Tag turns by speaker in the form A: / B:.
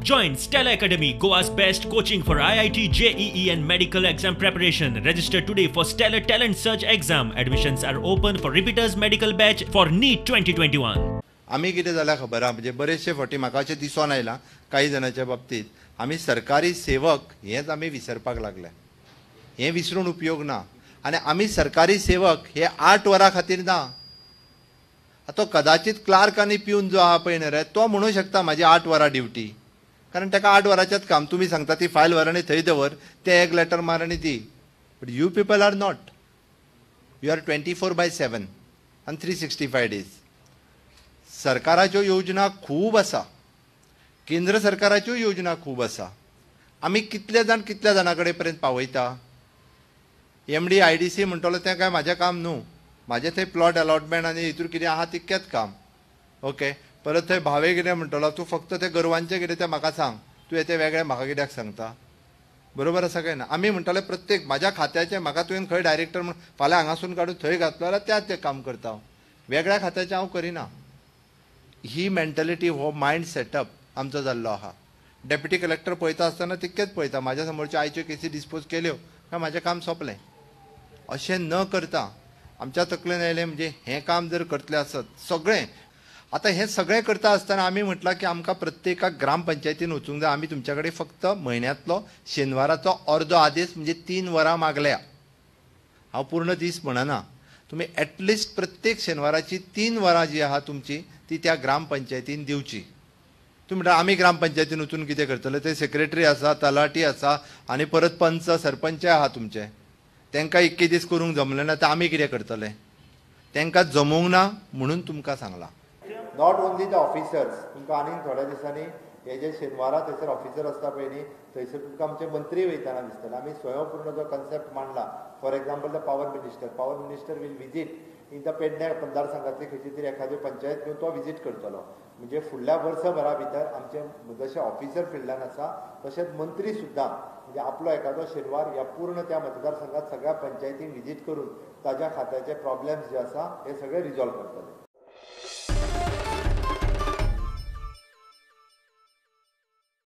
A: Join Stellar Academy, Goa's best coaching for IIT, JEE and medical exam preparation. Register today for Stellar Talent Search exam. Admissions are open for repeaters medical batch for NEET 2021.
B: आमी कितें जाल्यार खबर आहा, म्हणजे बरेचशे फावटी म्हाका अशें दिसून आयलां काही जाणांच्या बाबतींत आमी सरकारी सेवक हेंच आमी विसरपाक लागले. हें विसरून उपयोग ना. आनी आमी सरकारी सेवक हे 8 वरां खातीर ना. आतां कदाचित क्लार्क आनी प्यून जो आहा पळय न्ही रे, तो म्हणूं शकता म्हाजी 8 वरां ड्युटी, कारण ताका 8 वरांचेंच काम. तुमी सांगता ती फायल व्हर आनी थंय दवर, तें एक लेटर मार आनी दी. But you people are not. You are 24/7 आनी 365 डेज. सरकाराच्यो योजना खूब आसा, केंद्र सरकाराच्यो योजना खूब आसा. आमी कितले जाण कितल्या जाणां कडेन पर्यंत पावयता? MD IDC म्हणटलो तें काय म्हाजें काम न्हू, म्हाजें थंय प्लॉट अलॉटमेंट आनी हितूर कितें आहा तितकेंच काम. ओके, परत थंय भावे कितें म्हणटलो, तूं फक्त तें गोरवांचें कितें तें म्हाका सांग, तुवें तें वेगळें म्हाका कित्याक सांगता? बरोबर आसा काय ना? आमी म्हणटाले प्रत्येक म्हाज्या खात्याचें म्हाका तुवें खंय डायरेक्टर म्हूण फाल्यां हांगासून काडून थंय घातलो जाल्यार त्याच तें काम करता हांव, वेगळ्या खात्याचें हांव करिना. ही मेंटलिटी, हो मायंड सेटअप आमचो जाल्लो आहा. डेप्युटी कलेक्टर पळयता आसतना तितकेंच पळयता, म्हाज्या समोरच्यो आयच्यो केसी डिस्पोज केल्यो काय म्हाजें काम सोंपलें. अशें न करता आमच्या तकलेन आयलें म्हणजे हें काम जर करतलें आसत सगळें. आतां हें सगळें करता आसतना आमी म्हटलां की आमकां प्रत्येकाक ग्रामपंचायतीन वचूंक जाय. आमी तुमच्या कडेन फक्त म्हयन्यांतलो शेनवाराचो अर्दो आदेश म्हणजे 3 वरां मागल्या. हांव पूर्ण दीस म्हणना, तुमी एटलिस्ट प्रत्येक शेनवाराची 3 वरां जी आहा तुमची ती त्या ग्रामपंचायतीन दिवची. तुमी म्हणटा आमी ग्रामपंचायतीन वचून कितें करतले? ते सेक्रेटरी आसा, तलाठी आसा आनी परत पंच सरपंच आहा तुमचे, तांकां इतके दीस करूंक जमलें ना तर आमी कितें करतले? तांकां जमूंक ना म्हणून तुमकां सांगलां. Not only the officers, तुमकां आनीक थोड्या दिसांनी हे जे शेनवारा थंयसर ऑफिसर आसता पळय न्ही, थंयसर तुमकां आमचे मंत्री वयतना दिसतले. आमी स्वयंपूर्ण जो कन्सेप्ट मांडला, for example the power minister, power minister will visit in the Pedne मतदारसंघातली खंयची तरी एखादी पंचायत घेवन तो विजीट करतलो. म्हणजे फुडल्या वर्सभरा भितर आमचे जशे ऑफिसर फिल्डान आसा तशेंच मंत्री सुद्दां म्हणजे आपलो एखादो शेनवार ह्या पूर्ण त्या मतदारसंघात सगळ्या पंचायतींक विजीट करून ताज्या खात्याचे प्रॉब्लेम्स जे आसा हे सगळे रिजॉल्व करतले.